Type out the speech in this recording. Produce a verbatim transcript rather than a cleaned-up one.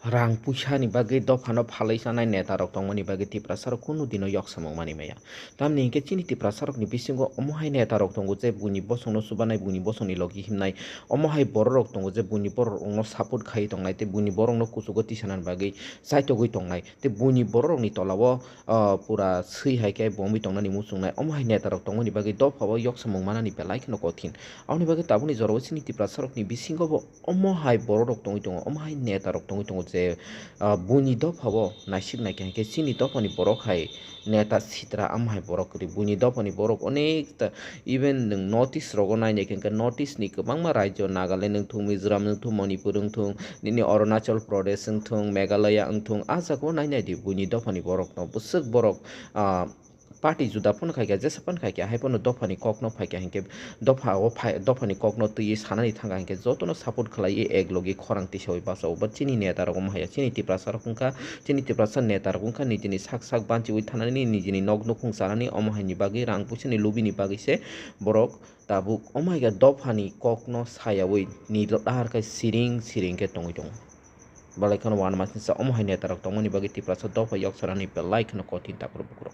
rang puisa ni bagwi dopha no phalwi chanai neta rok tongmani bagwi Tiprasa rok kunu dino yok samung mani maya. Tamni hinkhe chini Tiprasa rok ni bisingo omo hai neta rok tongo je buini bosong no chubanai, buini bosong ni logi himnai, omo hai borok rok tongo je buini borok rok no support khai tongnai tei buini borok no kuchugo tisanani bagwi chaitogwi tongnai tei buini borok rok ni tola o, ah, pura swi hai khe bomwi tongnani muchungnai omo hai neta rok tongmani bagwi dopha o yok samung manani belai kheno kothin. Aboni bagwi tabukni jora o chini Tiprasa rok ni bisingo bo omo hai borok rok tongwi tongo, omo hai neta rok tongwi tongo je, ah, buini dopha o naisik naikha hinkhe chini dopha ni borok hai neta sitra omo hai borok kwrwi. Buini dopha ni borok onek ta, even nwng North East rogo nainai khe hinkhe North East ni kwbangma rajyo, Nagaland wngthung, Mizoram wngthung, Manipur wngthung, nini Arunachal Pradesh wngthung, Meghalaya wngthung, ah jaga o nainai di buini dopha ni borok no bwswk borok, ah, party juda phano khaikha, jesa phano khaikha, hai phano dophani kokno phaikha hinkhe dopha o phai, dophani kokno twiwi sanani thangkha hinkhe jotono support khlaiwi ek logi khorang tisawi bachao. But chini neta rok omo haiya, chini Tiprasa rok wngkha, chini Tiprasa neta rok wngkha nijini sak sak banchiwi thanani, nijini nok nukhung chanani, omo haini bagwi rang puisani lobini bagwi se borok tabuk omo haikhe dophani kokno sayawi nilo dahar khe siring siring khe tongwi tongo. Belai kheno uanama singsa omo hai neta rok tongmani bagwi Tiprasa dopha yok sanani belai kheno kothin takhuk bukhuk rok.